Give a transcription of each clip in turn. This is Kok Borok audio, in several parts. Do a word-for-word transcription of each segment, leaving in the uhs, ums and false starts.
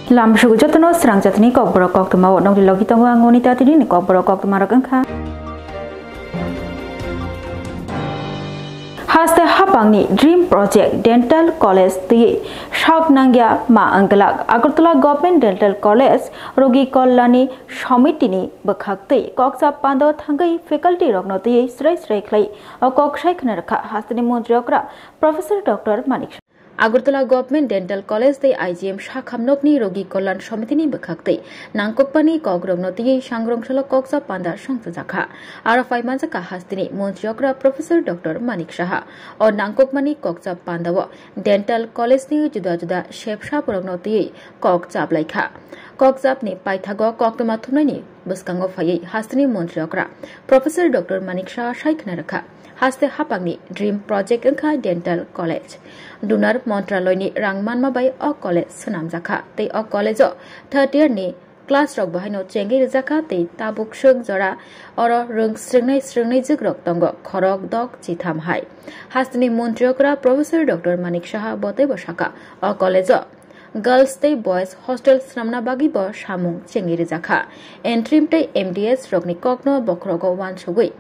Lamsugo jotono srang jatni kokborok koktwma o nokni logi tongo ang Monita tini ni kokborok koktwma rok wngkha. Haste hapangni Dream Project Dental College twi sak nangya ma wngglak. Agartala Government Dental College Rogi Kollani Somitini bwkhak twi koksa pando thangwi faculty rokno twi srai srai khlai o kok sai khna rwkha hasteni montri okra Professor Doctor Manik Agartala Government Dental College tei I G M sakham nokni Rogi Kolyan Somitini bwkhak twi nangkukmani kokrokno twiwi sangrong salo koksa panda songchajakha. Aro phai manjakha hasteni montri okra Professor Doctor Manik Saha. O nangkukmani koksa pandao Dental College ni juda juda sepsa borokno twiwi kok chaplaikha. Kok chapni paithago koktwma thumnaini bwskango phaiwi hasteni montri okra Professor Doctor Manik Saha sai khna rwkha. Haste hapangni Dream Project wngkha Dental College. Dunar Montraloyni rang manma bai o college swnamjakha tei o college-o third year ni class rok bo haino chengwi rwjakha tei tabuk swk jora oro rwng srwngnai srwngnai jwk rok tongo khorok dok chitham hai. Hasteni montri okra Professor Doctor Manik Saha bo teibo sakha o college-o Girls tei boys hostel swnamna bagwi bo samung chengwi rwjakha. Entrim tei M D S rokni kokno bokhorogo uansugwi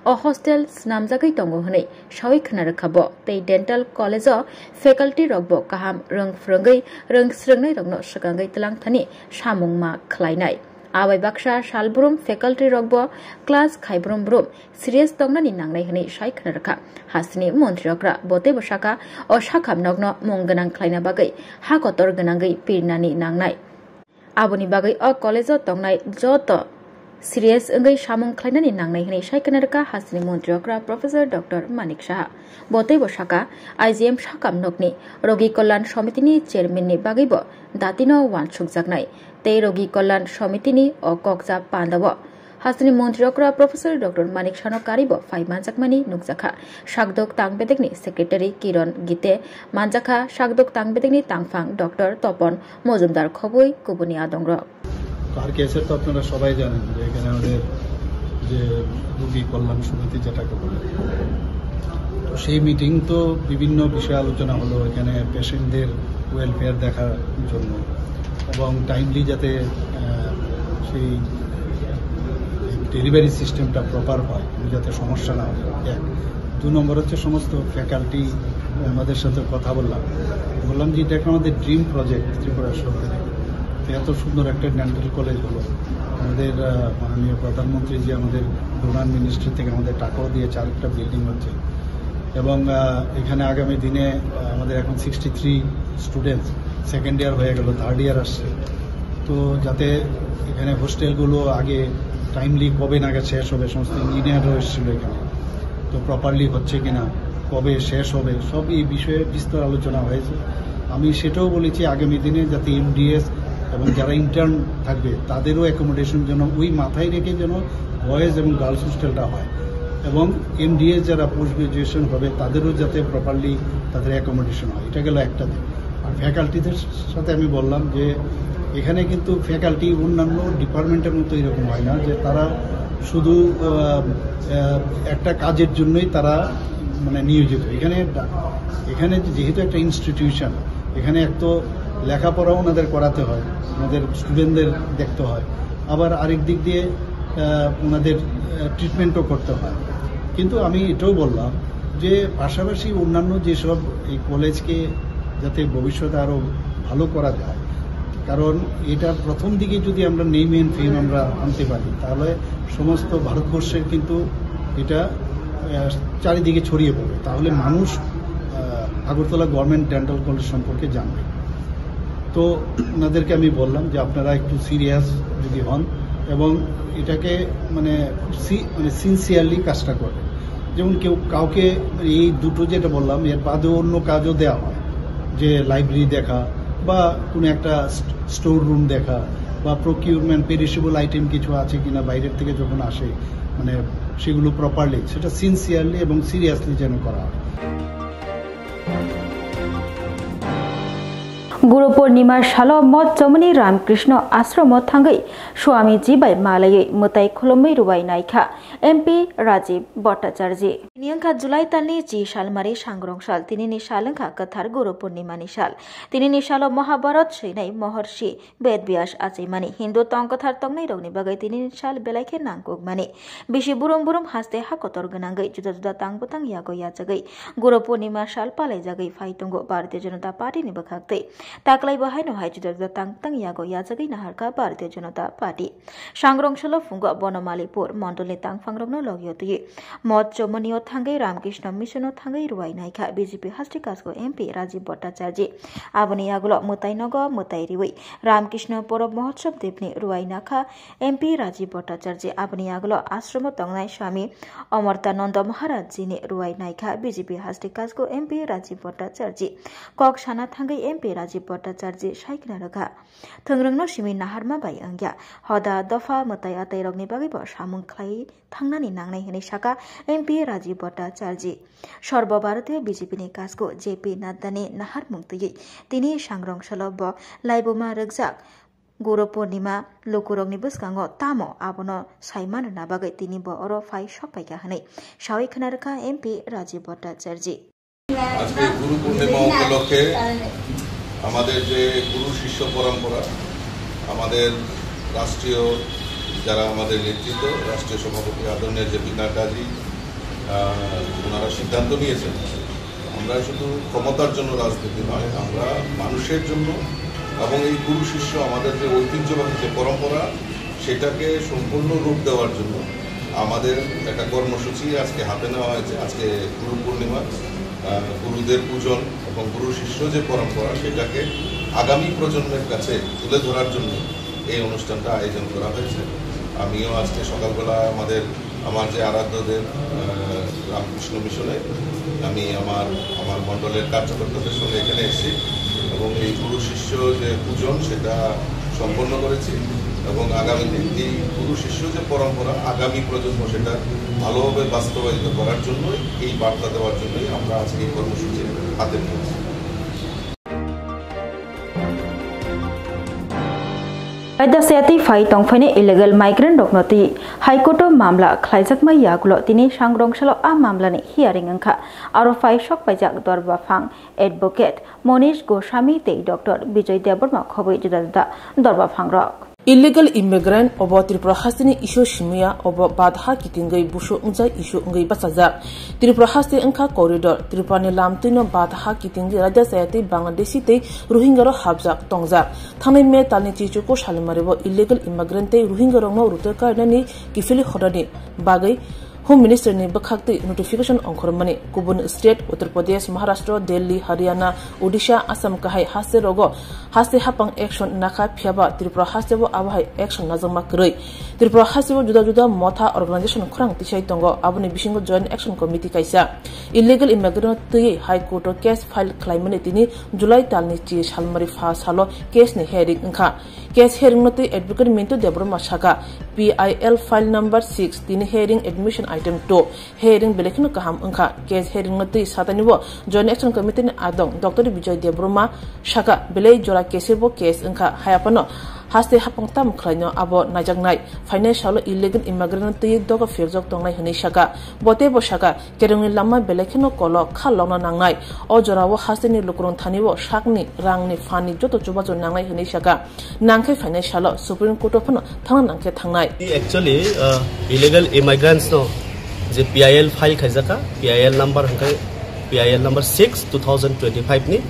o hostel swnamjagwi tongo hwnwi sawi khna rwkha bo. Tei dental college-o faculty rok bo kaham rwng phrwngwi rwng srwngnai rokno swkangwi twlang thani samung ma khlainai. Abai baksa salbrum faculty rok bo class khaibrum brum serious tongnani nangnai hwnwi sai khna rwkha. Hasteni montri okra bo teibo sakha, o sakham nokno mung gwnang khlaina bagwi ha kotor gwnangwi pirnani nangnai. Aboni bagwi o college-o tongnai joto serious wngwi samung khlainani nangnai hwnwi sai khna rwkha hasteni montri okra Professor Doctor Manik Saha. Bo teibo sakha, I G M sakham nokni Rogi Kolyan Somitini chairman ni bagwi bo datino uansukjaknai tei Rogi Kolyan Somitini o kokcha pandao hasteni montri okra Professor Doctor Manik Sano karibo phai manjakmani nukjakha. Sakdok tang bedekni secretary Kiron Gite manjakha, sakdok tang bedekni tangphang Doctor Topon Mojumdar khobwi kubuni adongrok. তো আর কেসের তো আপনারা সবাই জানেন যে এখানে আমাদের যে রোগী কল্যাণ সমিতি যেটাকে বলে, তো সেই মিটিং তো বিভিন্ন বিষয়ে আলোচনা হলো, এখানে পেশেন্টদের ওয়েলফেয়ার দেখার জন্য এবং টাইমলি যাতে আহ, সেই ডেলিভারি সিস্টেমটা প্রপার হয়, কোনো যাতে সমস্যা না হয়। এক, দু নম্বর হচ্ছে সমস্ত ফ্যাকাল্টি আমাদের সাথে কথা বললাম, বললাম যে এটা একটা আমাদের ড্রিম প্রজেক্ট ত্রিপুরা সরকারের। তো এত সুন্দর একটা ডেন্টাল কলেজ হলো, আমাদের আহ, মাননীয় প্রধানমন্ত্রী যে আমাদের ডোনার মিনিস্ট্রি থেকে আমাদের টাকাও দিয়েছে, আরেকটা বিল্ডিং হচ্ছে। এবং আহ, এখানে আগামী দিনে আহ, আমাদের এখন sixty three students second year হয়ে গেল, থার্ড ইয়ার আসছে। তো যাতে এখানে হোস্টেলগুলো আগে টাইমলি কবে নাগাদ শেষ হবে, সমস্ত ইঞ্জিনিয়াররাও এসেছিল এখানে, তো প্রপারলি হচ্ছে কিনা, কবে শেষ হবে, সব এই বিষয়ে বিস্তর আলোচনা হয়েছে। আমি সেটাও বলেছি আগামী দিনে যাতে এমডিএস এবং যারা ইন্টার্ন থাকবে তাদেরও অ্যাকোমোডেশন যেন ওই মাথায় রেখে যেন বয়েজ এবং গার্লস হোস্টেলটা হয় এবং এমডিএস যারা পোস্ট গ্রাজুয়েশন হবে তাদেরও যাতে প্রপারলি তাদের অ্যাকোমোডেশন হয়। এটা গেল একটা দিক। আর ফ্যাকাল্টিদের সাথে আমি বললাম যে এখানে কিন্তু ফ্যাকাল্টি অন্যান্য ডিপার্টমেন্টের মতো এরকম হয় না যে তারা শুধু আহ, আহ, একটা কাজের জন্যই তারা মানে নিয়োজিত। এখানে ডা- এখানে যেহেতু একটা ইনস্টিটিউশন, এখানে এক তো লেখাপড়া ওনাদের করাতে হয়, ওনাদের স্টুডেন্টদের দেখতে হয়, আবার আরেক দিক দিয়ে আহ, ওনাদের ট্রিটমেন্টও করতে হয়। কিন্তু আমি এটাও বললাম যে পাশাপাশি অন্যান্য যেসব এই কলেজকে যাতে ভবিষ্যতে আরও ভালো করা যায়, কারণ এটা প্রথম দিকে যদি আমরা নেম এন্ড ফেম আমরা আনতে পারি, তাহলে সমস্ত ভারতবর্ষের কিন্তু এটা আহ, চারিদিকে ছড়িয়ে পড়বে। তাহলে মানুষ আহ, আগরতলা গভর্নমেন্ট ডেন্টাল কলেজ সম্পর্কে জানবে। তো ওনাদেরকে আমি বললাম যে আপনারা একটু সিরিয়াস যদি হন এবং এটাকে মানে সি- মানে সিনসিয়ারলি কাজটা করবেন। যেমন কেউ কাউকে এই দুটো যেটা বললাম, এর বাদেও অন্য কাজও দেওয়া হয়, যে লাইব্রেরি দেখা বা কোনো একটা স্টোর রুম দেখা বা প্রকিউরমেন্ট, পেরিশেবল আইটেম কিছু আছে কিনা বাইরের থেকে যখন আসে, মানে সেগুলো প্রপারলি, সেটা সিনসিয়ারলি এবং সিরিয়াসলি যেন করা হয়। Guru Purnima salo Moth Chomoni Ramkrishna Ashromo thangwi Swamiji bai malaiwi mwtai khulumwi rwai naikha M P Rajiv Bhattacharjee. Tini wngkha July talni chi salmari sangrong sal, tinini sal wngkha kwthar Guru Purnimani sal. Tinini salo Mahabharat swinai Maharshi Bed Vyas achaimani Hindu tong kwthar tongnai rokni bagwi tinini sal belai khe nangkukmani. Bisi burum burum haste ha kotor gwnangwi juda juda tang bwtang yago yachagwi Guru Purnima sal palaijagwi phai tongo Bharatiya Janata Party ni bwkhaktwi. Taklai bo haino hai juda juda tang bwtang yago yachagwi naharkha Bharatiya Janata Party. Sangrong salo phungo Bonomalipur mondolni tangphangrokno logio twiwi Moth Chomonio thangwi Ramkrishna Missiono thangwi rwai naikha B J P Hasti Kasko M P Rajiv Bhattacharjee. Aboni yagulo mwtai nogo mwtai riwi Ramkrishna Porob Mahotsav Debni rwai nakha M P Rajiv Bhattacharjee. Aboni yagulo ashromo tongnai Swami Amartananda Maharaj jini rwai naikha B J P Hasti Kasko M P Rajiv Bhattacharjee. Kok sana thangwi M P Rajiv Bhattacharjee saikna rwkha. Thwngrwngno simi naharma bai wngya. Hoda dopha mwtai atairokni bagwibo samung khlai thangnani nangnai hwnwi saka M P Rajiv Bhattacharjee. Sarbo Bharatiya B J P ni kasku J P Nadda ni naharmung twiwi tini sangrong salo bo laibuma rwkjak Guru Purnima lukurokni bwskango tamo abono sai manrwna bagwi tini bo oro phai sok paikha hwnwi sawi khna rwkha M P Rajiv Bhattacharjee. আজকে গুরু পূর্ণিমা উপলক্ষে আমাদের যে গুরু শিষ্য পরম্পরা, আমাদের রাষ্ট্রীয় যারা আমাদের নেতৃত্ব, রাষ্ট্রীয় সভাপতি আদরণীয় জে পি নাড্ডাজি, আহ, ওনারা সিদ্ধান্ত নিয়েছেন, আমরা শুধু ক্ষমতার জন্য রাজনীতি নয়, আমরা মানুষের জন্য এবং এই গুরু শিষ্য আমাদের যে ঐতিহ্যবাহী যে পরম্পরা, সেটাকে সম্পূর্ণ রূপ দেওয়ার জন্য আমাদের একটা কর্মসূচি আজকে হাতে নেওয়া হয়েছে। আজকে গুরু পূর্ণিমা, আহ, গুরুদের পূজন এবং গুরু শিষ্য যে পরম্পরা, সেটাকে আগামী প্রজন্মের কাছে তুলে ধরার জন্য এই অনুষ্ঠানটা আয়োজন করা হয়েছে। আমিও আজকে সকালবেলা আমাদের, আমার যে আরাধ্য দেব, আহ, রামকৃষ্ণ মিশনে আমি আমার, আমার মণ্ডলের কার্যকর্তাদের সঙ্গে এখানে এসেছি এবং এই গুরু শিষ্য যে পূজন, সেটা সম্পন্ন করেছি এবং আগামী দিন এই গুরু শিষ্য যে পরম্পরা, আগামী প্রজন্ম সেটা ভালোভাবে বাস্তবায়িত করার জন্যই, এই বার্তা দেওয়ার জন্যই আমরা আজকে এই কর্মসূচি হাতে নিয়েছি। Raida Sayatwi phai tongphaini illegal migrant rokno twi High Court o mamla khlaijakma yagulo tini sangrong salo a mamlani hearing wngkha. Aro phai sok paijak dorba phang advocate Monish Goswami tei Doctor Bijoy Debbarma khobwi juda juda dorba phangrok. Illegal immigrant obo Tripura hasteni issue simiya, obo badha kitingwi busu wngjak issue wngwi bachajak. Tripura haste wngkha corridor, Tripurani lamtwino badha kitingwi raida chaya tei Bangladeshi tei Rohingya rok hapjak tongjak. Thangnai May talni chichuku salimari bo illegal immigrant tei Rohingya rokno rutoi karinani kiphilwi hornani bagwi Home Ministry ni bwkhaktwi notification ongkhormani. Kubun state, Uttar Pradesh, Maharashtra, Delhi, Haryana, Odisha, Assam kahai haste rogo haste hapang action nakha, phiyaba Tripura haste bo abo hai action najakma kwrwi. Tripura haste bo juda juda motha organization khorang tisai tongo, aboni bisingo Joint Action Committee kaisa. Illegal immigrant twiwi High Court o case file khlaimani tini July talni chi salmari pha salo case ni hearing wngkha. Case hearing no twi advocate Mintu Debbarma saka, P I L file number six, tini hearing admission item two, hearing belai kheno kaham wngkha. Case hearing no twi satani bo Joint Action Committee ni adong Doctor Bijoy Debbarma saka, belai jora case bo case wngkha, hayaphano haste hapang tam khlaino abo naijaknai, phainai salo illegal immigrant no twi doga phirjak tongnai hwnwi saka. Bo teibo saka, kerongni lama belai kheno kolo kha lokna nangnai. O jorao hasteni lukurung thani bo sakni rangni phanni joto chubachu nangnai hwnwi saka. Nangkhe phainai salo Supreme Court o phano thangna nangkhe thangnai. Actually, uh, illegal immigrants no je P I L file khaijaka, P I L number hwnkhe P I L number six, two thousand twenty-five ni.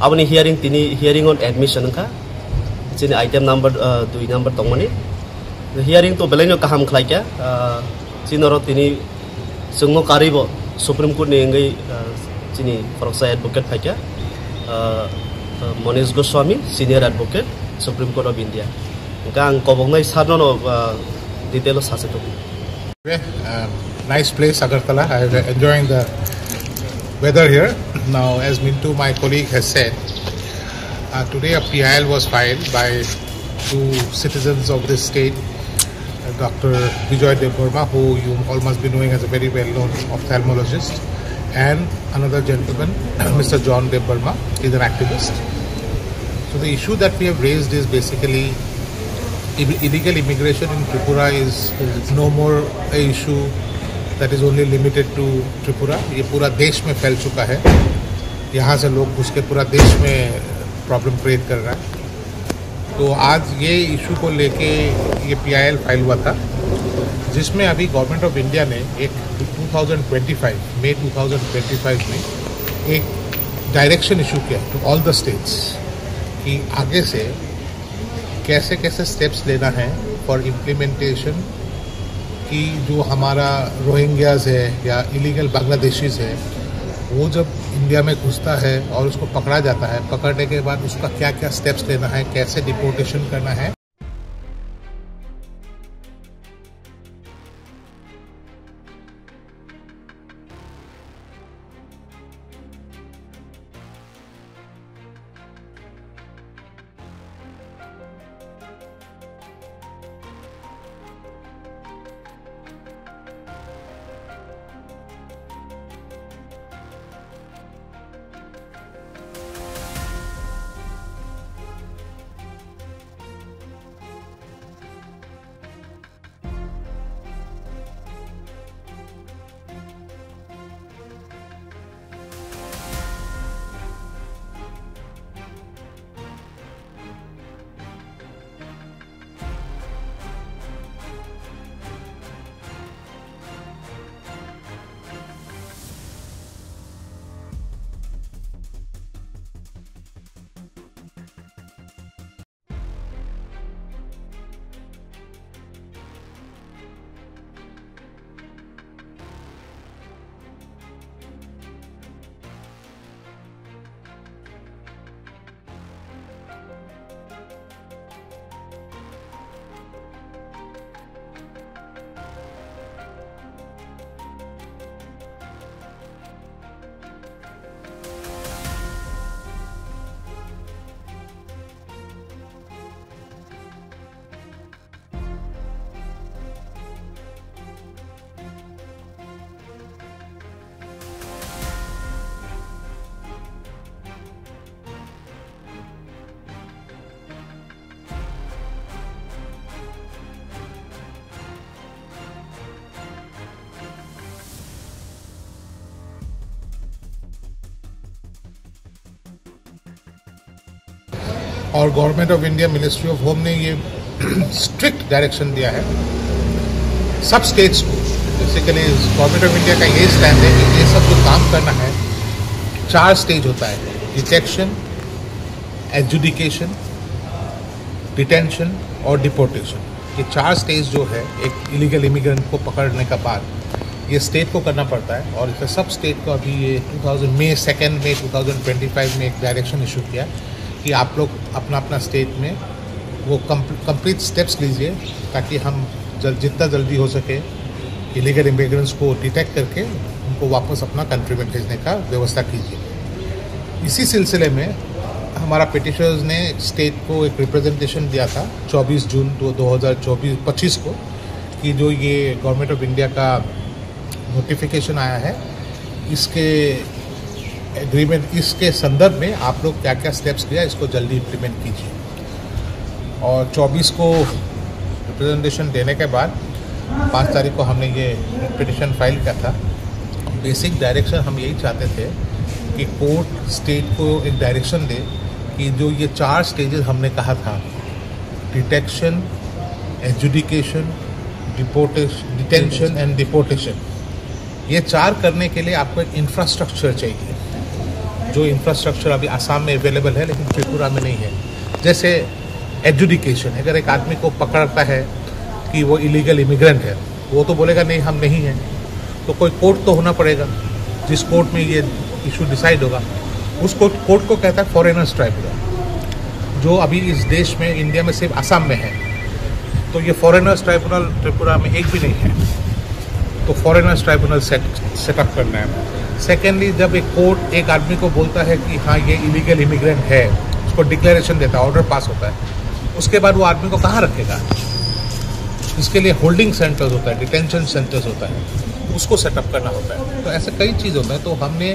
Aboni hearing tini hearing on admission wngkha. Chini item number, uh, dui number tongmani. Hearing to belaino kaham khlaikha. Uh, chinoro tini Chwngno karwibo Supreme Court ni wngwi, ah, chini khoroksa advocate phaikha, ah, ah, Monish Goswami, senior advocate, Supreme Court of India. Hwnkhe ang koboknai sir nono, ah, detail o sachi tongo. Okay, um, nice place, Agartala. I am enjoying the weather here. Now, as Mintu, my colleague, has said, uh, today a P I L was filed by two citizens of this state, Doctor Bijoy Debbarma, who you all must be knowing as a very well-known ophthalmologist, and another gentleman, Mister John Debbarma, is an activist. So the issue that we have raised is basically ill- illegal immigration in Tripura is no more a issue that is only limited to Tripura. ये पूरा देश में फैल चुका है। यहाँ से लोग घुस के पूरा देश में प्रॉब्लम क्रिएट कर रहा है। तो आज ये इशू को लेके ये पीआईएल फाइल हुआ था, जिसमें अभी गवर्नमेंट ऑफ इंडिया ने एक twenty twenty five, May twenty twenty five में एक डायरेक्शन इशू किया टू ऑल द स्टेट्स कि आगे से कैसे कैसे स्टेप्स लेना है फॉर इम्प्लीमेंटेशन, कि जो हमारा रोहिंग्याज है या इलीगल बांग्लादेशीज है, वो जब इंडिया में घुसता है और उसको पकड़ा जाता है, पकड़ने के बाद उसका क्या क्या स्टेप्स लेना है, कैसे डिपोर्टेशन करना है। और government of India, ministry of home ने ये स्ट्रिक्ट डायरेक्शन दिया है सब स्टेट्स को। बेसिकली गवर्नमेंट ऑफ इंडिया का ये स्टैंड है कि ये सब जो काम करना है, चार स्टेज होता है: डिटेक्शन, एडजुडिकेशन, डिटेंशन और डिपोर्टेशन। ये चार स्टेज जो है एक इलीगल इमिग्रेंट को पकड़ने का बाद, ये स्टेट को करना पड़ता है। और इसे सब स्टेट को अभी ये ट्वेंटी ट्वेंटी फ़ाइव में एक डायरेक्शन इशू किया कि आप लोग अपना अपना स्टेट में वो कंप्लीट स्टेप्स लीजिए, ताकि हम जल जितना जल्दी हो सके इलीगल इमिग्रेंट्स को डिटेक्ट करके उनको वापस अपना कंट्री में भेजने का व्यवस्था कीजिए। इसी सिलसिले में हमारा पिटिशनर्स ने स्टेट को एक रिप्रेजेंटेशन दिया था चौबीस जून दो दो हज़ार चौबीस पच्चीस को, कि जो ये गवर्नमेंट ऑफ इंडिया का नोटिफिकेशन आया है, इसके एग्रीमेंट, इसके संदर्भ में आप लोग क्या क्या स्टेप्स लिया, इसको जल्दी इम्प्लीमेंट कीजिए। और चौबीस को रिप्रेजेंटेशन देने के बाद पाँच तारीख को हमने ये पिटिशन फाइल किया था। बेसिक डायरेक्शन हम यही चाहते थे कि कोर्ट स्टेट को एक डायरेक्शन दे कि जो ये चार स्टेजेस हमने कहा था, detection, adjudication, deportation, detention and deportation, ये चार करने के लिए आपको एक इंफ्रास्ट्रक्चर चाहिए, जो इंफ्रास्ट्रक्चर अभी आसाम में अवेलेबल है लेकिन त्रिपुरा में नहीं है। जैसे एडजुडिकेशन, अगर एक आदमी को पकड़ता है कि वो इलीगल इमिग्रेंट है, वो तो बोलेगा, "नहीं, हम नहीं हैं।" तो कोई कोर्ट तो होना पड़ेगा, जिस कोर्ट में ये इशू डिसाइड होगा, उस कोर्ट, कोर्ट को कहता है फॉरेनर्स ट्राइब्यूनल, जो अभी इस देश में, इंडिया में सिर्फ आसाम में है। तो ये फॉरेनर्स ट्राइब्यूनल त्रिपुरा में एक भी नहीं है, तो फॉरेनर्स ट्राइब्यूनल सेट सेटअप करना है। सेकेंडली, जब एक कोर्ट एक आदमी को बोलता है कि हाँ, ये इलीगल इमिग्रेंट है, उसको डिक्लेरेशन देता है, ऑर्डर पास होता है, उसके बाद वो आदमी को कहाँ रखेगा? इसके लिए होल्डिंग सेंटर्स होता है, डिटेंशन सेंटर्स होता है, उसको सेटअप करना होता है। तो ऐसे कई चीज़ होता है। तो हमने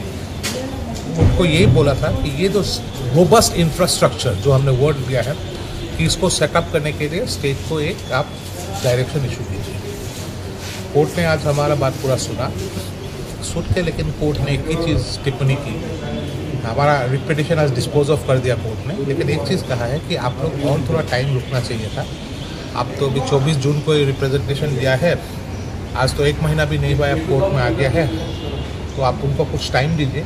उनको ये बोला था कि ये जो रोबस्ट इंफ्रास्ट्रक्चर जो हमने वर्ड दिया है कि इसको सेटअप करने के लिए स्टेट को एक आप डायरेक्शन इशू कीजिए। कोर्ट ने आज हमारा बात पूरा सुना, सुन के लेकिन कोर्ट ने एक ही चीज़ टिप्पणी की, हमारा रिट पिटिशन आज डिस्पोज ऑफ कर दिया कोर्ट ने, लेकिन एक चीज़ कहा है कि आप लोग और थोड़ा टाइम रुकना चाहिए था। आप तो अभी चौबीस जून को ही रिप्रेजेंटेशन दिया है, आज तो एक महीना भी नहीं हुआ है, कोर्ट में आ गया है, तो आप उनको कुछ टाइम दीजिए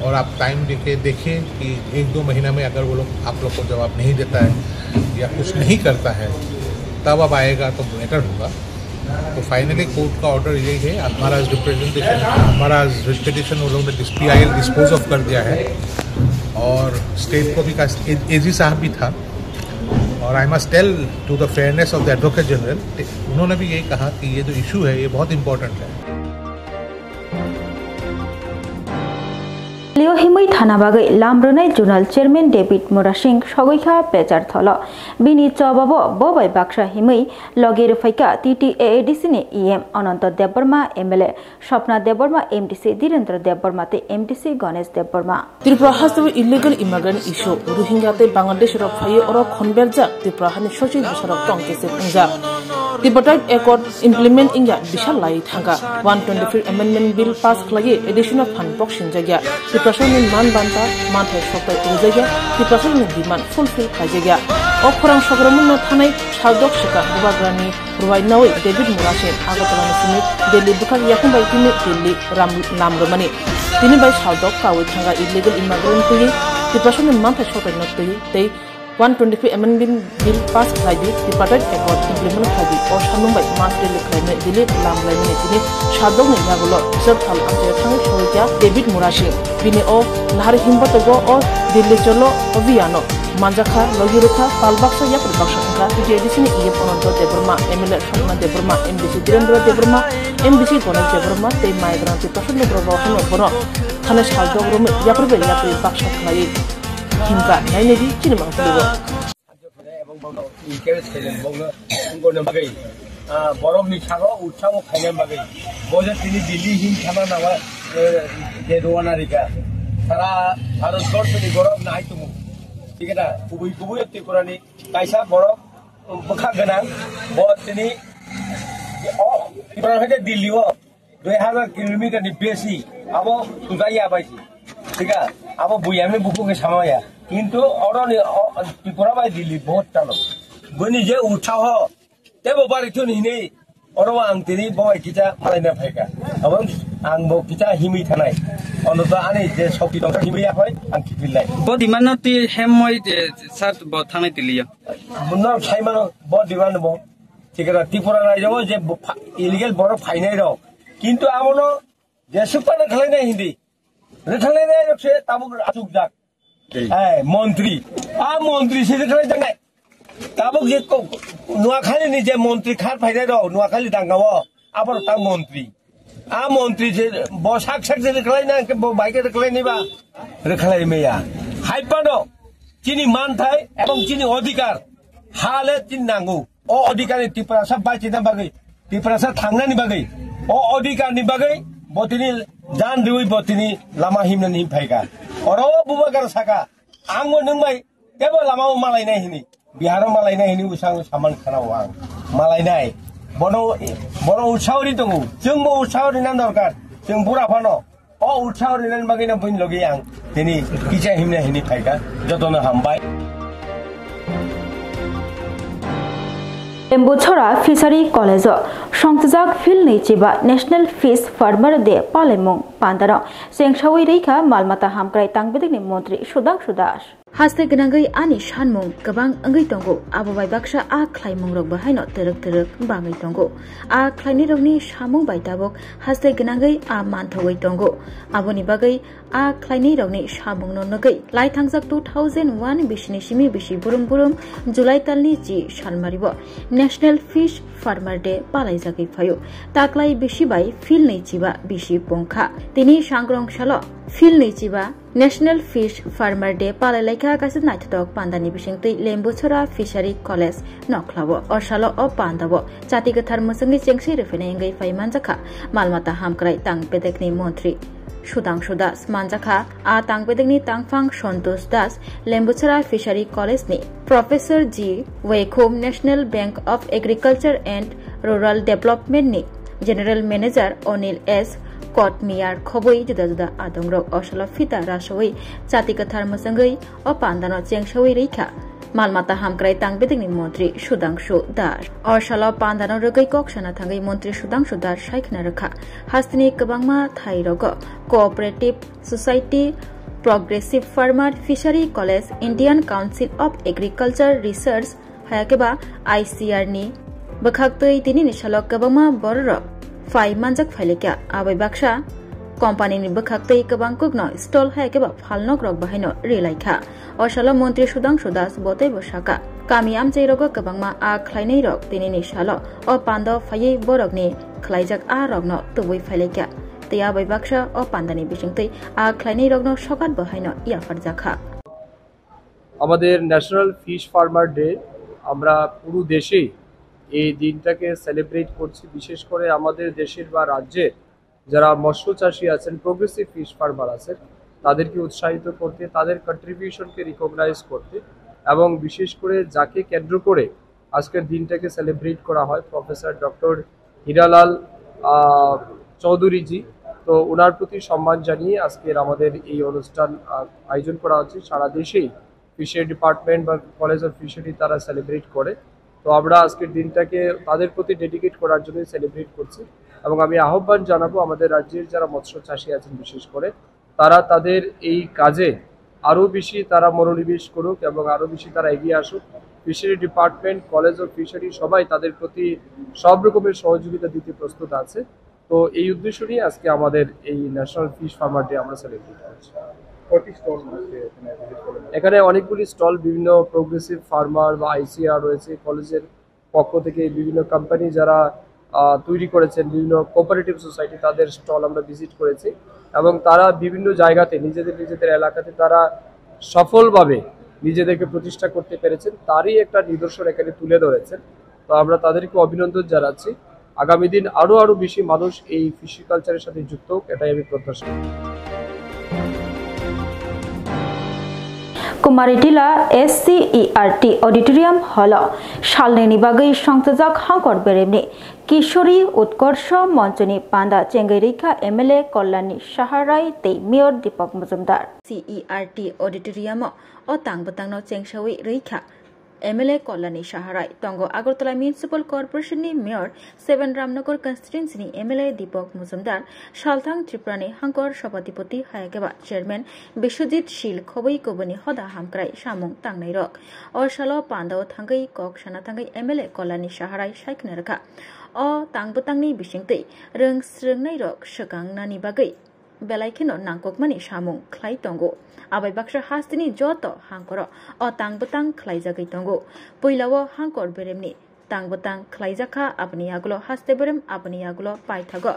और आप टाइम देके देखिए कि एक दो महीना में अगर वो लोग, आप लोग को जवाब नहीं देता है या कुछ नहीं करता है, तब अब आएगा तो बेटर होगा। तो फाइनली कोर्ट का ऑर्डर यही है, हमारा आज रिप्रेजेंटेशन, हमारा आज रिट पिटिशन वो लोग ने पीआईएल डिस्पोज ऑफ कर दिया है और स्टेट को भी, एजी साहब भी था और I must tell to the fairness of the Advocate General, उन्होंने भी यही कहा कि ये जो इशू है, ये बहुत इंपॉर्टेंट है। Leo himwi thana bagwi lam rwnai Zonal Chairman David Murasing sogwi kha Pechartholo. Bini chobabo bo bai baksa himwi logi rwphai kha T T A A D C ni E M Ananto Debbarma, M L A Swapna Debbarma, M D C Dhirendra Debbarma tei M D C Ganesh Debbarma. Tripura hasteo illegal immigrant issue, Rohingya tei Bangladesh rok phaiwi oro khonberjak Tripura hani sochik bwsarok tong kesep wngjak. Tripartite Accord implement wngya bisal lai thangkha. One twenty-three Amendment Bill pass khlaiwi additional fund bok sinjakya. Tiprasani man banta manthai soktai tongjakya. Tiprasani demand fulfill khlaijakya. O khorang sokromunno thanai saldok swkang Bubagrani rwai nawi David Murasing Agartala ni simi Delhi bwkhak yakung bai tini Delhi ram lam rwmani. Tini bai saldok kawi thangkha illegal immigrant twiwi Tiprasani manthai soktai no twiwi tei one twenty-three Amendment Bill pass khlai di, Tripartite Accord implement khlai di, o samung bai mass rally khlaimani Delhi lam laimani tini saldok ni yagulo Biswal Thal amchaio thangwi sogwi kha David Murasing. Bini o lahar himba togo o Delhi cholo abhiyano manjakha, logi rwkha, pal baksa yapri baksa wngkha, T T A D C ni E M Ananto Debbarma, M L A Swapna Debbarma, M D C Dhirendra Debbarma, M D C Ganesh Debbarma tei migrant tei Prasad Lubrao rok hwnwi bono thani saldok romwi yapri bai yapri baksa khlaiwi himkha, nainai di chini mangpili o. Encourage khaina bagwi, ah, borokni sago utsaho khaina bagwi. Bo je tini Delhi him thana nangma, eh, je rwna rikha. Sara Bharat borso ni borok nai tongo. Thik na? Kubui kubui Tripura ni kaisa borok bwkha gwnang. Bo tini, oh, Tripura hai Delhi o dui hazar kilometer ni besi abo sujai ya bai si. Thik na? Abo buyamni buku ke samaya. Kintu oro ni, o, Tripura bai Delhi bahut talo. Boni je utsaho Tebo bari thun hini oro ang tini bo bai kicha malaina phaika. Abang ang bo kicha himwi thanai. Ono to ani je sokti tongkha himwi ya hoi ang kipilnai. Bo demand no ti hem moi je sir bo thangnai tiliya. Bunno sai mano bo demand bo. Thik na Tripura rajyo je bo pha-, illegal borok phainai rok. Kintu abono je sukpana khlainai hindi. Rwthangnai nai rok se tabuk achukjak. Tei. Hai, montri. A montri se rwkhlai jangnai. Tabuk je ko-, Noakhali ni je montri khar phainai rok, Noakhali dangka o, aborok ta montri. A montri se bo sak sak se rwkhlai na, ke bo bai khe rwkhlai ni ba? Rwkhlai maya. Hai phano, chini manthai ebong chini odhikar, ha le chini nango. O odhikar ni Tiprasa bachina bagwi, Tiprasa thangnani bagwi, o odhikar ni bagwi bo tini jan riwi bo tini lama himnani him phaika. Oro Bubagra saka, ang bo nwng bai tebo lama o malainai hini, Bihar o malainai hini usang saman khana o ang malainai. Bono, bono utsaho ri tongo, chwng bo utsaho rina dorkar, chwng bura phano. O utsaho rinani bagwi no buini logi ang tini kicha himna hini phaika, jotono hambai. Lembuchhora Fishery College o songchajak Philnwi chiba National Fish Farmer Day palaimung pandano chengsawi rikha Malmata Hamkrai Tangbedekni Montri Sudhangshu Das. Haste gwnangwi ani sanmung kwbang wngwi tongo, abo bai baksa a khlaimungrokbo haino twrwk twrwk bangwi tongo. A khlainairokni samung bai tabuk haste gwnangwi a manthogwi tongo. Aboni bagwi a khlainairokni samungno nugwi laithangjak two thousand one bisini simi bisi burum burum July talni chi salmario National Fish Farmer Day palaijagwi phaio. Taklai bisi bai Philnwi chiba bisi pungkha. Tini sangrong salo Philnwi chiba National Fish Farmer Day palailaikha kaisa naithothok pandani bisingtwi Lembuchhora Fishery College nokhlao. O salo o pandao chati kwthar mwchwngwi chengswi rwphainai wngwi phai manjakha Malmata Hamkrai Tangbedekni Montri Sudhangshu Das manjakha. A tangbedekni tangphang Santosh Das, Lembuchara Fishery College ni Professor G Weikhum, National Bank of Agriculture and Rural Development ni General Manager Anil S Kotmiyar khobwi juda juda adongrok o salo phita rasowi chati kwthar mwchangwi o pandano chengsawi rwikha. Mal mata hamkrai tangbedekni montri Sudhangshu Das. O salo pandano rwgwi kok sana thangwi montri Sudhangshu Das saikhwna rwkha. Hasteni kwbangma thairogo cooperative society, progressive farmer, fishery college, Indian Council of Agriculture Research, hayakeba I C R ni bwkhaktwi tinini salo kwbangma bororok phai manjak phailikha. Abai baksa company ni bwkhaktwi kwbang kokno stall hayakeba phalnokrok bahaino rilaikha. O salo montri Sudhangshu Das boteibo saka, kami amchairogo kwbangma a khlainairok tinini salo o pando phaiwi borokni khlaijak a rokno tubui phailaikha. Tei abai baksa o pandani bisingtwi a khlainairokno sokat bahaino yapharjakha. আমাদের national fish farmer day আমরা পুরো দেশেই এই দিনটাকে সেলিব্রেট করছি। বিশেষ করে আমাদের দেশের বা রাজ্যের যারা মৎস্য চাষী আছেন, প্রোগ্রেসিভ ফিশ ফার্মার আছেন, তাদেরকে উৎসাহিত করতে, তাদের কন্ট্রিবিউশনকে রিকগনাইজ করতে এবং বিশেষ করে যাকে কেন্দ্র করে আজকের দিনটাকে সেলিব্রেট করা হয়, প্রফেসর ডক্টর হীরালাল আহ, চৌধুরীজি। তো ওনার প্রতি সম্মান জানিয়ে আজকের আমাদের এই অনুষ্ঠান আহ, আয়োজন করা হচ্ছে। সারা দেশেই ফিশারি ডিপার্টমেন্ট বা কলেজ অফ ফিশারি তারা সেলিব্রেট করে। তো আমরা আজকের দিনটাকে তাদের প্রতি ডেডিকেট করার জন্যই সেলিব্রেট করছি। এবং আমি আহ্বান জানাবো আমাদের রাজ্যের যারা মৎস্য চাষী আছেন বিশেষ করে, তারা তাদের এই কাজে আরও বেশি তারা মনোনিবেশ করুক এবং আরও বেশি তারা এগিয়ে আসুক। Fishery department, college of fishery সবাই তাদের প্রতি সব রকমের সহযোগিতা দিতে প্রস্তুত আছে। তো এই উদ্দেশ্য নিয়ে আজকে আমাদের এই ন্যাশনাল ফিশ ফার্মার ডে আমরা সেলিব্রেট করছি। কয়টি স্টল আছে এখানে ভিজিট করলেন? এখানে অনেকগুলি স্টল, বিভিন্ন প্রোগ্রেসিভ ফার্মার বা আইসিআর রয়েছে, কলেজের পক্ষ থেকে বিভিন্ন কোম্পানি যারা আহ, তৈরি করেছেন, বিভিন্ন কোঅপারেটিভ সোসাইটি, তাদের স্টল আমরা ভিজিট করেছি এবং তারা বিভিন্ন জায়গাতে নিজেদের নিজেদের এলাকাতে তারা সফলভাবে নিজেদেরকে প্রতিষ্ঠা করতে পেরেছেন, তারই একটা নিদর্শন এখানে তুলে ধরেছেন। তো আমরা তাদেরকে অভিনন্দন জানাচ্ছি। আগামী দিন আরও আরও বেশি মানুষ এই ফিশারি কালচারের সাথে যুক্ত হোক, এটাই আমি প্রত্যাশা করি। Kumaritila S C E R T Auditorium Hall o salnini bagwi songchajak Hangkor Beremni Kishori Utkorsho Monchoni panda chengwi rikha M L A Kollanni Saharai tei Mayor Deepak Majumdar. C E R T Auditorium o o tang bwtangno chengsawi rikha M L A Kollanni Saharai. Tongo Agartala Municipal Corporation ni Mayor, Seven Ramnagar Constituency ni M L A Deepak Majumdar, Salthang Tripura ni Hangkor Sabhapati hayakeba Chairman Biswajit Sil khobwi kubuni hoda hamkrai samung tangnairok. O salo pandao thangwi kok sana thangwi M L A Kollanni Saharai saikhwna rwkha. O tang bwtangni bisingtwi rwng srwngnairok swkang nani bagwi belai kheno nangkukmani samung khlai tongo. Abai baksa hasteni joto hangkoro o tang bwtang khlaijagwi tongo. Puilao hangkor beremni tang bwtang khlaijakha, aboni yagulo haste berem, aboni yagulo paithago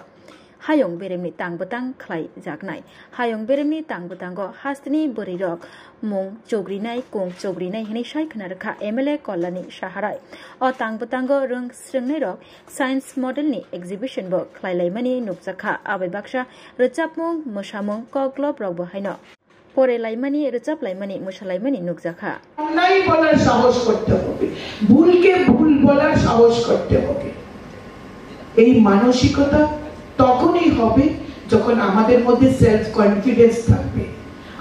hayung beremni tang bwtang khlaijaknai. Hayung beremni tang bwtango hasteni bwrwirok mung chugrinai, kung chugrinai hwnwi sai khwna rwkha M L A Kollanni Saharai. O tang bwtango rwng srwngnairok science model ni exhibition bo khlailaimani nukjakha. Abai baksa rwchapmung, mwsamung, koklob rokbo haino porelaimani, rwchaplaimani, mwsalaimani nukjakha. অন্যায় বলার সাহস করতে হবে, ভুলকে ভুল বলার সাহস করতে হবে। এই মানসিকতা তখনই হবে যখন আমাদের মধ্যে সেলফ কনফিডেন্স থাকবে,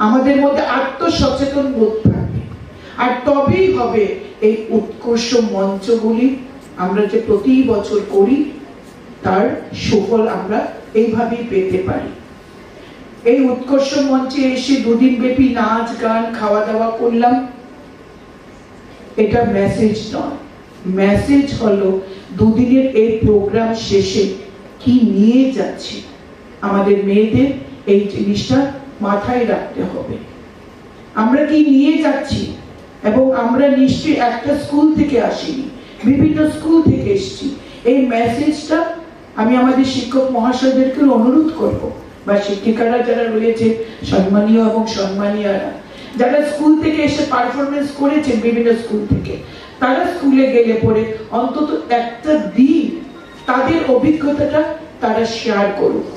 আমাদের মধ্যে আত্মসচেতন বোধ থাকবে, আর তবেই হবে এই উৎকর্ষ মঞ্চগুলি আমরা যে প্রতি বছর করি, তার সুফল আমরা এইভাবেই পেতে পারি। এই উৎকর্ষ মঞ্চে এসে দুদিন ব্যাপী নাচ, গান, খাওয়া দাওয়া করলাম, এটা মেসেজ নয়। মেসেজ হলো দুদিনের এই প্রোগ্রাম শেষে কি নিয়ে যাচ্ছি, আমাদের মেয়েদের এই জিনিসটা মাথায় রাখতে হবে। আমরা কি নিয়ে যাচ্ছি, এবং আমরা নিশ্চয়ই একটা স্কুল থেকে আসিনি, বিভিন্ন স্কুল থেকে এসেছি। এই মেসেজটা আমি আমাদের শিক্ষক মহাশয়দেরকে অনুরোধ করব, বা শিক্ষিকারা যারা রয়েছে, সম্মানীয় এবং সম্মানীয়ারা, যারা স্কুল থেকে এসে পারফরমেন্স করেছেন বিভিন্ন স্কুল থেকে, তারা স্কুলে গেলে পরে অন্তত একটা দিন তাদের অভিজ্ঞতাটা তারা শেয়ার করুক।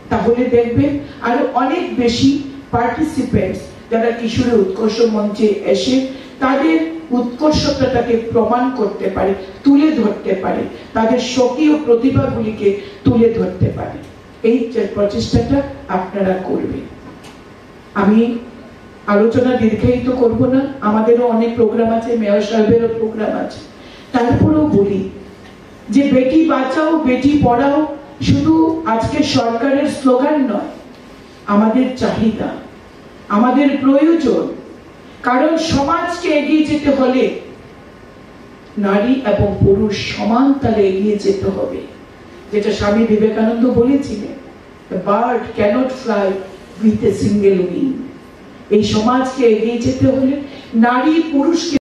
তাহলে দেখবেন আরো অনেক বেশি পার্টিসিপেন্টস, যারা কিশোরী উৎকর্ষ মঞ্চে এসে তাদের উৎকর্ষতাটাকে প্রমাণ করতে পারে, তুলে ধরতে পারে, তাদের স্বকীয় প্রতিভাগুলিকে তুলে ধরতে পারে। এই চে-, প্রচেষ্টাটা আপনারা করবেন। আমি আলোচনা দীর্ঘায়িত করব না, আমাদেরও অনেক প্রোগ্রাম আছে, মেয়র সাহেবেরও প্রোগ্রাম আছে। তারপরেও বলি যে বেটি বাঁচাও, বেটি পড়াও শুধু আজকে সরকারের স্লোগান নয়, আমাদের চাহিদা, আমাদের প্রয়োজন। কারণ সমাজকে এগিয়ে যেতে হলে নারী এবং পুরুষ সমান তালে এগিয়ে যেতে হবে, যেটা স্বামী বিবেকানন্দ বলেছিলেন, "The bird cannot fly with a single wing।" এই সমাজকে এগিয়ে যেতে হলে নারী পুরুষকে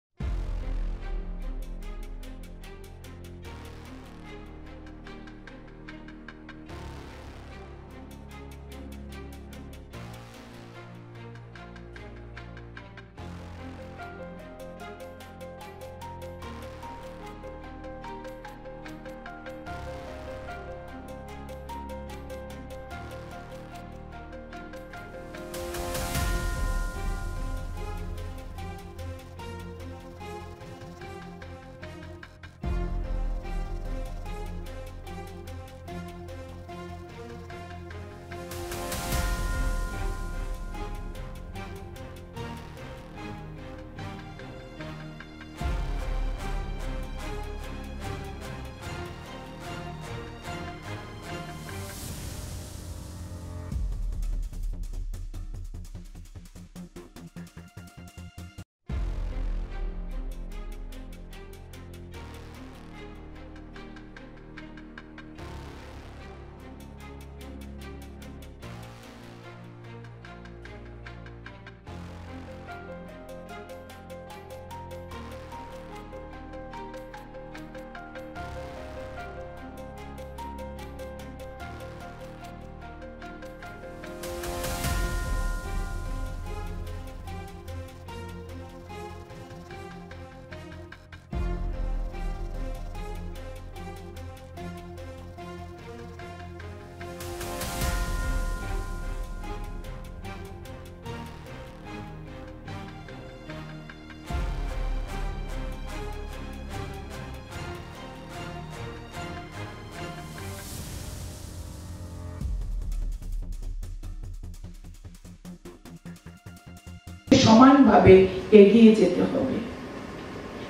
সমানভাবে এগিয়ে যেতে হবে।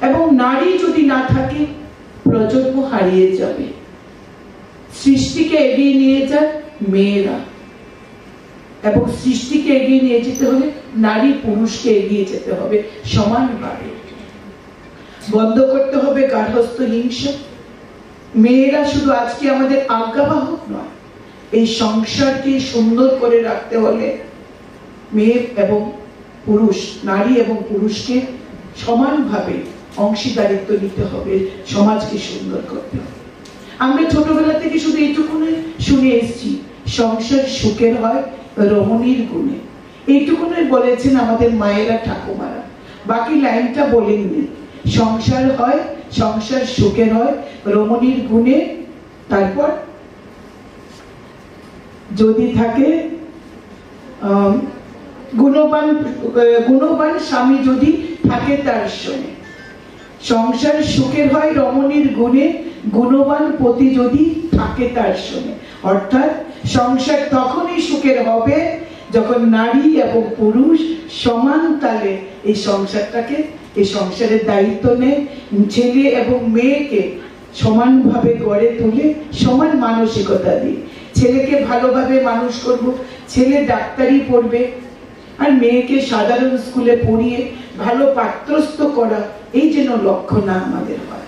এবং নারী যদি না থাকে, প্রজন্ম হারিয়ে যাবে। সৃষ্টিকে এগিয়ে নিয়ে যায় মেয়েরা, এবং সৃষ্টিকে এগিয়ে নিয়ে যেতে হলে নারী পুরুষকে এগিয়ে যেতে হবে সমানভাবে। বন্ধ করতে হবে গার্হস্থ্য হিংসা। মেয়েরা শুধু আজকে আমাদের আজ্ঞাবাহক নয়, এই সংসারকে সুন্দর করে রাখতে হলে মেয়ে এবং পুরুষ, নারী এবং পুরুষকে সমানভাবে অংশীদারিত্ব নিতে হবে, সমাজকে সুন্দর করতে হবে। আমরা ছোটবেলা থেকে শুধু এইটুকুনই শুনে এসেছি, "সংসার সুখের হয় রমণীর গুণে।" এইটুকুনই বলেছেন আমাদের মায়েরা, ঠাকুমারা, বাকি লাইনটা বলেননি। "সংসার হয়, সংসার সুখের হয় রমণীর গুণে।" তারপর যদি থাকে, আম, গুণবান, আহ, গুণবান স্বামী যদি থাকে তার সঙ্গে, "সংসার সুখের হয় রমণীর গুণে, গুণবান পতি যদি থাকে তার সঙ্গে।" অর্থাৎ সংসার তখনই সুখের হবে যখন নারী এবং পুরুষ সমান তালে এই সংসারটাকে, এই সংসারের দায়িত্ব নেয়। ছেলে এবং মেয়েকে সমানভাবে গড়ে তুলে, সমান মানসিকতা দিয়ে ছেলেকে ভালোভাবে মানুষ করব। ছেলে ডাক্তারি পড়বে, আর মেয়েকে সাধারণ স্কুলে পড়িয়ে ভালো পাত্রস্থ করা, এই যেন লক্ষ্য না আমাদের হয়।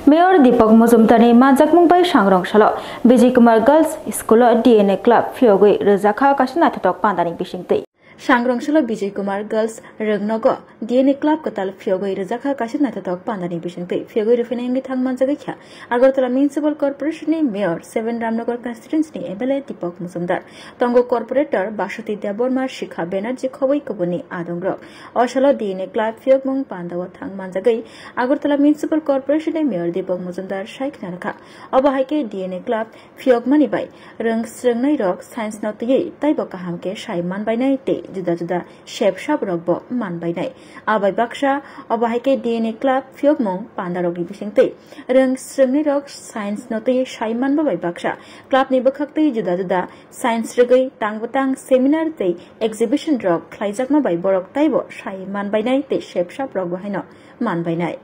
Mayor Deepak Mojumdarni manjakmung bai sangrong salo Vijay Kumar Girls School o D N A Club phiyogwi rwjakha kaisa naithothok pandani bisingtwi. Sangrong salo Bijay Kumar Girls Rwngnogo D N A Club kwtal phiyogwi rwjakha kaisa naithothok pandani bisingtwi. Phiyogwi rwphaina wngwi thang manjagwi kha Agartala Municipal Corporation ni Mayor, seven Ramnagar Constituency ni M L A Deepak Majumdar, tongo Corporator Baswati Debbarma, Shikha Banerjee khobwi kubuni adongrok. O salo D N A Club phiyokmung pandao thang manjagwi Agartala Municipal Corporation ni Mayor Deepak Majumdar sai khna rwkha. Obo hai khe D N A Club phiyokmani bai rwng srwngnairok science no twiwi taibo kaham khe sai manbainai tei juda juda sep sap rokbo manbainai. Abai baksa obo hai khe D N A Club phiyokmung pandarokni bisingtwi rwng srwngnairok science no twiwi sai manba bai baksa club ni bwkhaktwi juda juda science rwgwi tang bwtang seminar tei exhibition rok khlaijakma bai borok taibo sai manbainai tei sep sap rokbo haino manbainai.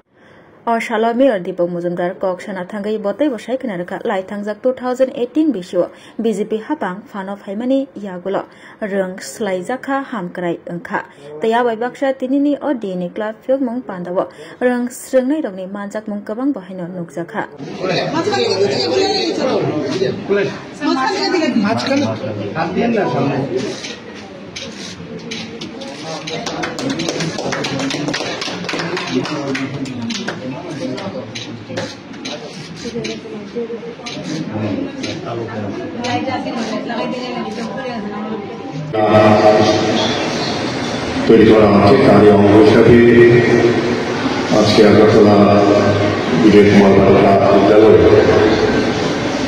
O salo Mayor Deepak Majumdar kok sana thangwi bo teibo sai khna rwkha, lai thangjak two thousand eighteen bisio B J P hapang phano phaimani yagulo rwng swlaijakha, hamkrai wngkha. Tei abai baksa tinini o D N A Club phiyokmung pandao rwng srwngnairokni manjakmung kwbangbo haino nukjakha. তৈরি করা হচ্ছে, তারই অংশ হিসাবে আজকে আগরতলা বিজয় কুমার বালিকা বিদ্যালয়ে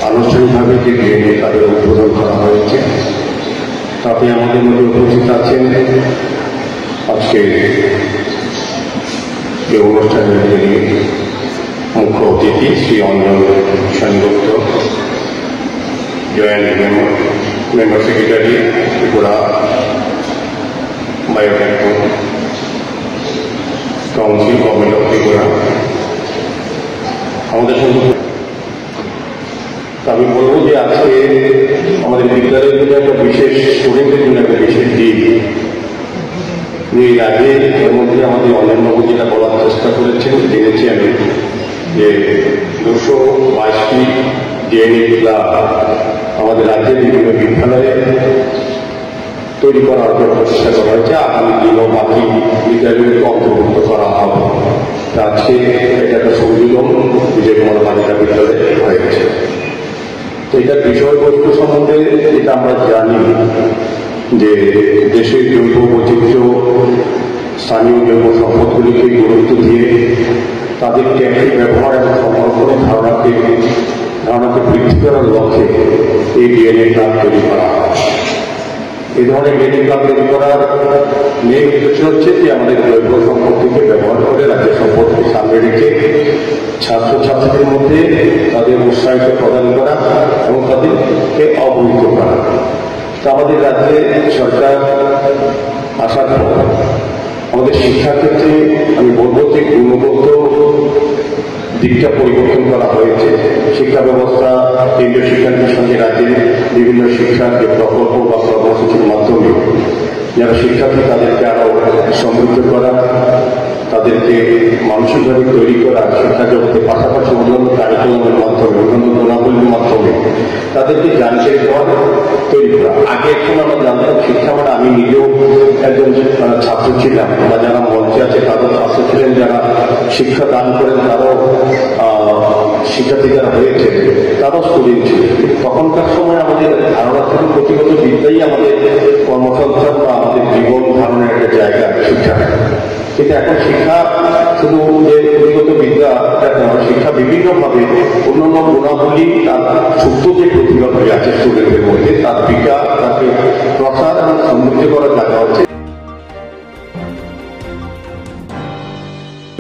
আনুষ্ঠানিকভাবে যে ডিএনএ তাদের উদ্বোধন করা হয়েছে, তাতে আমাদের মধ্যে উপস্থিত আছেন আজকে এই অনুষ্ঠানের যিনি মুখ্য অতিথি Shri Anjan Sengupta, joint member, member secretary Tripura biotechno council, government of Tripura, আমাদের সঙ্গে তো আমি বলবো যে আজকে আমাদের বিদ্যালয়ের জন্য একটা বিশেষ, স্টুডেন্টদের জন্য একটা বিশেষ দিন। উনি এর আগে এর মধ্যে আমাদের অনির্বাণবাবু যেটা বলার চেষ্টা করেছেন, জেনেছি আমি যে দুশো বাইশটি ডিএনএ ক্লাব আমাদের রাজ্যের বিভিন্ন বিদ্যালয়ে তৈরি করার জন্য প্রচেষ্টা করা হয়েছে। আগামী দিনও বাকি বিদ্যালয়গুলিকে অন্তর্ভুক্ত করা হবে। তা আজকে এটা একটা সংযোজন বিজয় কুমার বালিকা বিদ্যালয়ে হয়েছে। তো এটার বিষয়বস্তু সম্বন্ধে যেটা আমরা জানি যে দেশের জৈব বৈচিত্র্য, স্থানীয় জৈব সম্পদগুলিকে গুরুত্ব দিয়ে তাদের টেকসই ব্যবহার এবং সংরক্ষণের ধারণাকে, ধারণাকে বৃদ্ধি করার লক্ষ্যে এই ডিএনএ ক্লাব তৈরি করা হয়। এই ধরনের ডিএনএ ক্লাব তৈরি করার মেইন উদ্দেশ্য হচ্ছে যে আমাদের জৈব সম্পদকে ব্যবহার করে রাজ্য সম্পদকে সামনে রেখে ছাত্রছাত্রীদের মধ্যে তাদের উৎসাহিত প্রদান করা এবং তাদেরকে অবহিত করা। তো আমাদের রাজ্যে সরকার আসার পর আমাদের শিক্ষাক্ষেত্রে আমি বলবো যে গুণগত দিকটা পরিবর্তন করা হয়েছে। শিক্ষা ব্যবস্থা, কেন্দ্রীয় শিক্ষা নীতির সঙ্গে রাজ্যের বিভিন্ন শিক্ষার যে প্রকল্প বা কর্মসূচির মাধ্যমে যারা শিক্ষার্থী তাদেরকে আরো সমৃদ্ধ করা, তাদেরকে মানসিকভাবে তৈরি করা, শিক্ষা জগতের পাশাপাশি অন্যান্য কারিকুলামের মাধ্যমে, অন্যান্য গুণাবলীর মাধ্যমে তাদেরকে জানতে দেওয়া, তৈরি করা। আগে এখন আমরা জানতাম শিক্ষা মানে আমি নিজেও একজন, আহ, ছাত্র ছিলাম বা যারা মঞ্চে আছে তাদের ছাত্র ছিলেন, যারা শিক্ষা দান করেন তারাও, আহ, শিক্ষার্থী যারা হয়েছে তারাও স্টুডেন্ট ছিল। তখনকার সময় আমাদের ধারণা ছিল পুঁথিগত বিদ্যাই আমাদের কর্মসংস্থান বা আমাদের জীবন ধারণের একটা জায়গা শিক্ষা। কিন্তু এখন শিক্ষা শুধু যে পুঁথিগত বিদ্যা এটা নয়, শিক্ষা বিভিন্নভাবে অন্যান্য গুণাবলী আর সুপ্ত যে প্রতিভা হয়ে আছে স্টুডেন্টের মধ্যে তার বিকাশ, তাকে প্রসার এবং সমৃদ্ধ করার জায়গা হচ্ছে।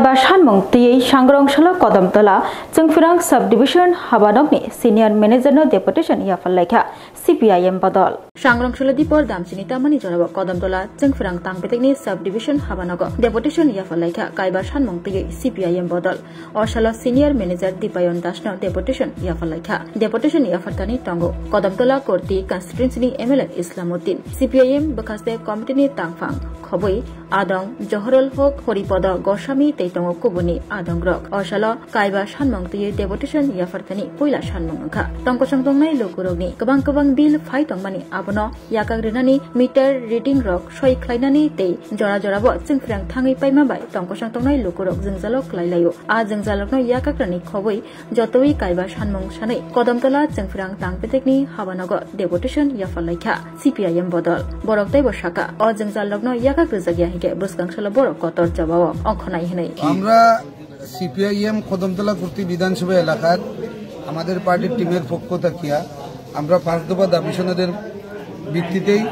Ba sanmung twiwi Sangrong salo Kodamtola Chwngfirang subdivision habanokni senior manager no deputation yaphar laikha C P I M bodol. Sangrong salo Dipor Damchini tamani jorao Kodamtola Chwngfirang tangbetekni subdivision habanogo deputation yaphar laikha kaiba sanmung twiwi C P I M bodol. O salo senior manager Dipayon Das no deputation yaphar laikha. Deputation yaphar thani tongo Kodamtola Korti constituency ni M L A Islamuddin, C P I M bwkhaste committee ni tangphang Khobwi adong Johorul Hok, Horipodo Goswami tei tongo kubuni adongrok. O salo kaiba sanmung twiwi deputation yapharthani puila sanmung wngkha. Tongkosong tongnai lukurokni kwbang kwbang bill phai tongmani, abono yakak rinani, meter reading rok soi khlainani tei jora jorabo chwngphrang thangwi paima bai tongkosong tongnai lukurok jwngjalo klai laio. A jwngjalrokno yakak rani khobwi jotoi kaiba sanmung sanwi Kodamtola Chwngphrang Tangpetekni habanogo deputation yaphar laikha C P I M bodol. Borok teibo sakha, o jwngjalrokno yakak rwjakya hinkhe bwskang salo borok kotor jabao ongkhonai hwnwi. আমরা সিপিআইএম কদমতলা কুর্তি বিধানসভা এলাকার আমাদের পার্টির টিমের পক্ষ থাকিয়া আমরা পাঁচ দফা দাবি সনদের ভিত্তিতেই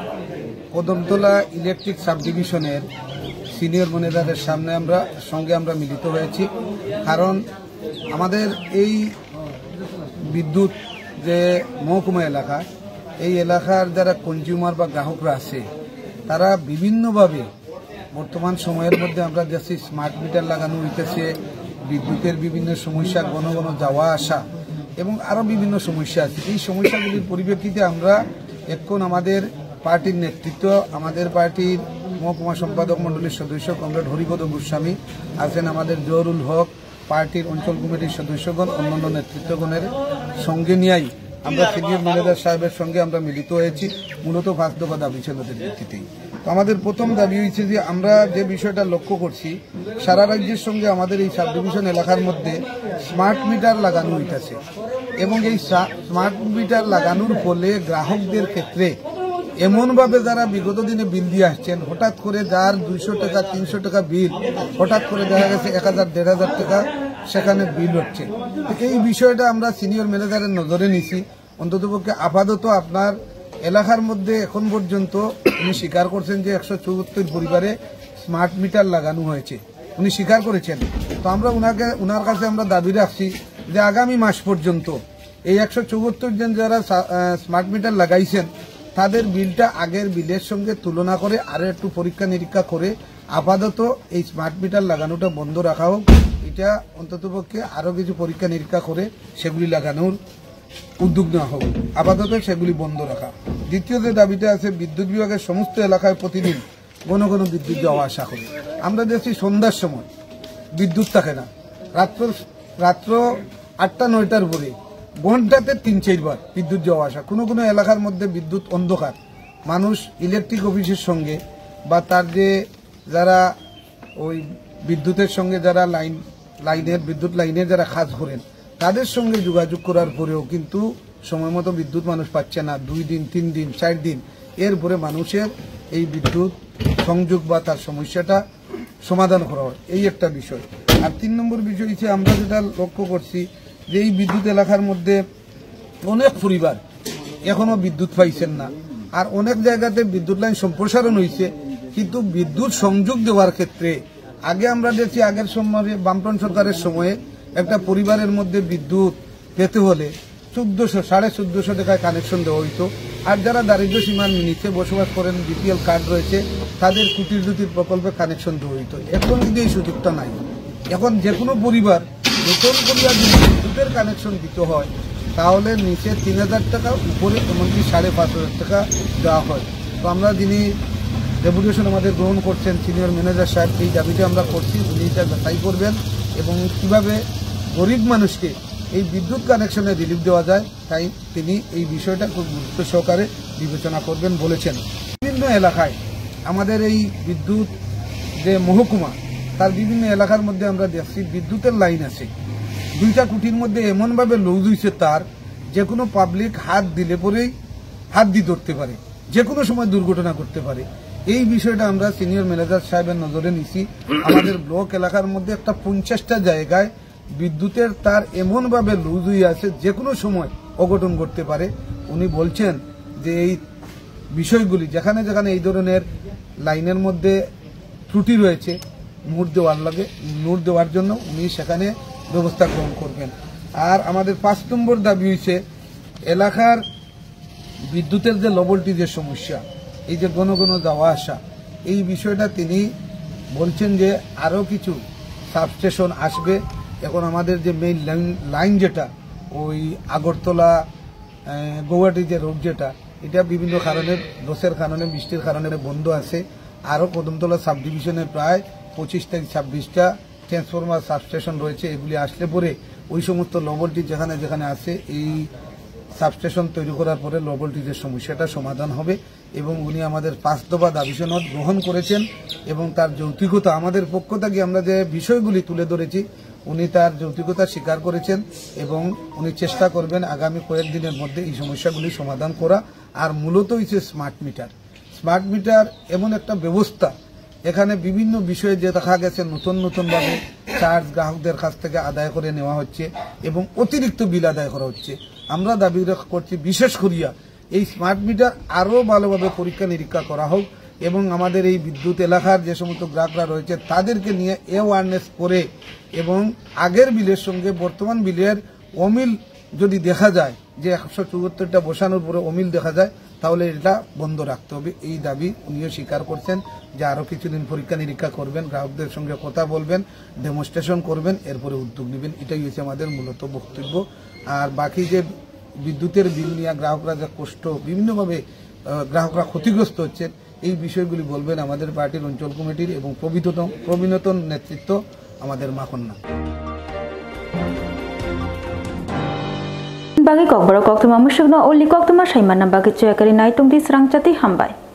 কদমতলা ইলেকট্রিক সাব ডিভিশনের সিনিয়র ম্যানেজারের সামনে আমরা সঙ্গে আমরা মিলিত হয়েছি। কারণ আমাদের এই বিদ্যুৎ যে মহকুমা এলাকা, এই এলাকার যারা কনজিউমার বা গ্রাহকরা আছে, তারা বিভিন্নভাবে বর্তমান সময়ের মধ্যে আমরা দেখছি স্মার্ট মিটার লাগানো হইতেছে, বিদ্যুতের বিভিন্ন সমস্যা, ঘন ঘন যাওয়া আসা এবং আরো বিভিন্ন সমস্যা আছে। এই সমস্যাগুলির পরিপ্রেক্ষিতে আমরা এখন আমাদের পার্টির নেতৃত্ব, আমাদের পার্টির মহকুমা সম্পাদক মণ্ডলীর সদস্য কমরেড হরিপদ গোস্বামী আছেন, আমাদের জহুরুল হক, পার্টির অঞ্চল কমিটির সদস্যগণ, অন্যান্য নেতৃত্বগণের সঙ্গে নিয়েই আমরা সিনিয়র ম্যানেজার সাহেবের সঙ্গে আমরা মিলিত হয়েছি, মূলত পাঁচ দফা দাবি সনদের ভিত্তিতেই। তো আমাদের প্রথম দাবি হচ্ছে যে আমরা যে বিষয়টা লক্ষ্য করছি, সারা রাজ্যের সঙ্গে আমাদের এই সাব ডিভিশন এলাকার মধ্যে স্মার্ট মিটার লাগানো হইতাছে এবং এই সা-, স্মার্ট মিটার লাগানোর ফলে গ্রাহকদের ক্ষেত্রে এমনভাবে যারা বিগত দিনে বিল দিয়ে আসছেন, হঠাৎ করে যার দুইশো টাকা, তিনশো টাকা বিল, হঠাৎ করে দেখা গেছে এক হাজার, দেড় হাজার টাকা সেখানে বিল হচ্ছে। তো এই বিষয়টা আমরা সিনিয়র ম্যানেজারের নজরে নিছি। অন্ততপক্ষে আপাতত আপনার এলাকার মধ্যে এখন পর্যন্ত উনি স্বীকার করছেন যে একশো চুয়াত্তর পরিবারে স্মার্ট মিটার লাগানো হয়েছে, উনি স্বীকার করেছেন। তো আমরা ওনাকে, ওনার কাছে আমরা দাবি রাখছি যে আগামী মাস পর্যন্ত এই একশো চুয়াত্তর জন যারা সা-, আহ, স্মার্ট মিটার লাগাইছেন, তাদের বিলটা আগের বিলের সঙ্গে তুলনা করে আরো একটু পরীক্ষা নিরীক্ষা করে আপাতত এই স্মার্ট মিটার লাগানোটা বন্ধ রাখা হোক। এটা অন্ততপক্ষে আরো কিছু পরীক্ষা নিরীক্ষা করে সেগুলি লাগানোর উদ্যোগ নেওয়া হোক। আপাতত সেগুলি বন্ধ রাখা। দ্বিতীয় যে দাবিটা আছে, বিদ্যুৎ বিভাগের সমস্ত এলাকায় প্রতিদিন ঘন ঘন বিদ্যুৎ যাওয়া আসা করে। আমরা দেখছি সন্ধ্যার সময় বিদ্যুৎ থাকে না, রাত্র রাত্র আটটা নয়টার পরে ঘন্টাতে তিন চারবার বিদ্যুৎ যাওয়া আসা। কোনো কোনো এলাকার মধ্যে বিদ্যুৎ অন্ধকার, মানুষ ইলেকট্রিক অফিসের সঙ্গে বা তার যে যারা ওই বিদ্যুতের সঙ্গে যারা লাইন লাইনের, বিদ্যুৎ লাইনে যারা কাজ করেন, তাদের সঙ্গে যোগাযোগ করার পরেও কিন্তু সময় মতো বিদ্যুৎ মানুষ পাচ্ছে না। দুই দিন, তিন দিন, চার দিন, এরপরে মানুষের এই বিদ্যুৎ সংযোগ বা তার সমস্যাটা সমাধান করা হয়, এই একটা বিষয়। আর তিন নম্বর বিষয় হচ্ছে, আমরা যেটা লক্ষ্য করছি যে এই বিদ্যুৎ এলাকার মধ্যে অনেক পরিবার এখনো বিদ্যুৎ পাইছেন না। আর অনেক জায়গাতে বিদ্যুৎ লাইন সম্প্রসারণ হয়েছে, কিন্তু বিদ্যুৎ সংযোগ দেওয়ার ক্ষেত্রে আগে আমরা দেখছি, আগের সময়ে বামফ্রন্ট সরকারের সময়ে একটা পরিবারের মধ্যে বিদ্যুৎ পেতে হলে চোদ্দশো, সাড়ে চোদ্দশো টাকায় কানেকশন দেওয়া হইতো। আর যারা দারিদ্র সীমার নিচে বসবাস করেন, বিপিএল কার্ড রয়েছে, তাদের কুটির জ্যোতির প্রকল্পে কানেকশন দেওয়া হইতো। এখন কিন্তু এই সুযোগটা নাই। এখন যে কোনো পরিবার নতুন করিয়া যদি বিদ্যুতের কানেকশন দিতে হয়, তাহলে নিচে তিন হাজার টাকা, উপরে এমনকি সাড়ে পাঁচ হাজার টাকা দেওয়া হয়। তো আমরা যিনি ডেপুটেশন আমাদের গ্রহণ করছেন, সিনিয়র ম্যানেজার সাহেব, এই দাবিটা আমরা করছি, উনি এটা যাচাই করবেন এবং কিভাবে গরিব মানুষকে এই বিদ্যুৎ কানেকশনে রিলিফ দেওয়া যায়, তাই তিনি এই বিষয়টা খুব গুরুত্ব সহকারে বিবেচনা করবেন বলেছেন। বিভিন্ন এলাকায় আমাদের এই বিদ্যুৎ যে মহকুমা, তার বিভিন্ন এলাকার মধ্যে আমরা দেখছি বিদ্যুতের লাইন আছে, দুইটা খুঁটির মধ্যে এমনভাবে লুজ হইছে তার, যে কোনো পাবলিক হাত দিলে পরেই হাত দিয়ে ধরতে পারে, যে কোনো সময় দুর্ঘটনা ঘটতে পারে। এই বিষয়টা আমরা সিনিয়র ম্যানেজার সাহেবের নজরে নিছি। আমাদের ব্লক এলাকার মধ্যে একটা পঞ্চাশটা জায়গায় বিদ্যুতের তার এমনভাবে লুজ হয়ে আছে, যে কোনো সময় অঘটন ঘটতে পারে। উনি বলছেন যে এই বিষয়গুলি, যেখানে যেখানে এই ধরনের লাইনের মধ্যে ত্রুটি রয়েছে, নোট দেওয়ার লাগে, নোট দেওয়ার জন্য উনি সেখানে ব্যবস্থা গ্রহণ করবেন। আর আমাদের পাঁচ নম্বর দাবি হইছে, এলাকার বিদ্যুতের যে লো ভোল্টেজের সমস্যা, এই যে ঘন ঘন যাওয়া আসা, এই বিষয়টা তিনি বলছেন যে আরও কিছু সাবস্টেশন আসবে। এখন আমাদের যে মেইন লাইন, লাইন যেটা ওই আগরতলা, আহ, গৌহাটি যে রোড যেটা, এটা বিভিন্ন কারণে, লসের কারণে, বৃষ্টির কারণে বন্ধ আছে। আরও কদমতলা সাব ডিভিশনে প্রায় পঁচিশ থেকে ছাব্বিশটা ট্রান্সফরমার সাবস্টেশন রয়েছে। এগুলি আসলে পরে ওই সমস্ত লো ভোল্টেজ যেখানে যেখানে আছে, এই সাবস্টেশন তৈরি করার পরে লো ভোল্টেজের সমস্যাটা সমাধান হবে। এবং উনি আমাদের পাঁচ দফা দাবি সনদ গ্রহণ করেছেন এবং তার যৌক্তিকতা, আমাদের পক্ষ থেকে আমরা যে বিষয়গুলি তুলে ধরেছি, উনি তার যৌক্তিকতা স্বীকার করেছেন এবং উনি চেষ্টা করবেন আগামী কয়েক দিনের মধ্যে এই সমস্যাগুলি সমাধান করা। আর মূলত হচ্ছে স্মার্ট মিটার। স্মার্ট মিটার এমন একটা ব্যবস্থা, এখানে বিভিন্ন বিষয়ে যে দেখা গেছে নতুন নতুনভাবে চার্জ গ্রাহকদের কাছ থেকে আদায় করে নেওয়া হচ্ছে এবং অতিরিক্ত বিল আদায় করা হচ্ছে। আমরা দাবি রাখ-, করছি, বিশেষ করিয়া এই স্মার্ট মিটার আরও ভালোভাবে পরীক্ষা নিরীক্ষা করা হোক এবং আমাদের এই বিদ্যুৎ এলাকার যে সমস্ত গ্রাহকরা রয়েছে তাদেরকে নিয়ে অ্যাওয়ারনেস করে এবং আগের বিলের সঙ্গে বর্তমান বিলের অমিল যদি দেখা যায়, যে একশো চুয়াত্তরটা বসানোর পরে অমিল দেখা যায়, তাহলে এটা বন্ধ রাখতে হবে। এই দাবি উনিও স্বীকার করছেন যে আরও কিছুদিন পরীক্ষা নিরীক্ষা করবেন, গ্রাহকদের সঙ্গে কথা বলবেন, ডেমনস্ট্রেশন করবেন, এরপরে উদ্যোগ নেবেন। এটাই হচ্ছে আমাদের মূলত বক্তব্য। আর বাকি যে বিদ্যুতের বিল নিয়ে গ্রাহকরা যে কষ্ট, বিভিন্নভাবে আহ, গ্রাহকরা ক্ষতিগ্রস্ত হচ্ছেন, এই বিষয়গুলি বলবেন আমাদের পার্টির অঞ্চল কমিটির এবং প্রবীণতম প্রবীণতম নেতৃত্ব আমাদের মাখন না। Bagwi kokborok koktwma mwswkno uli koktwma saimanna bagwi chuyakari naitung di srangchati hambai.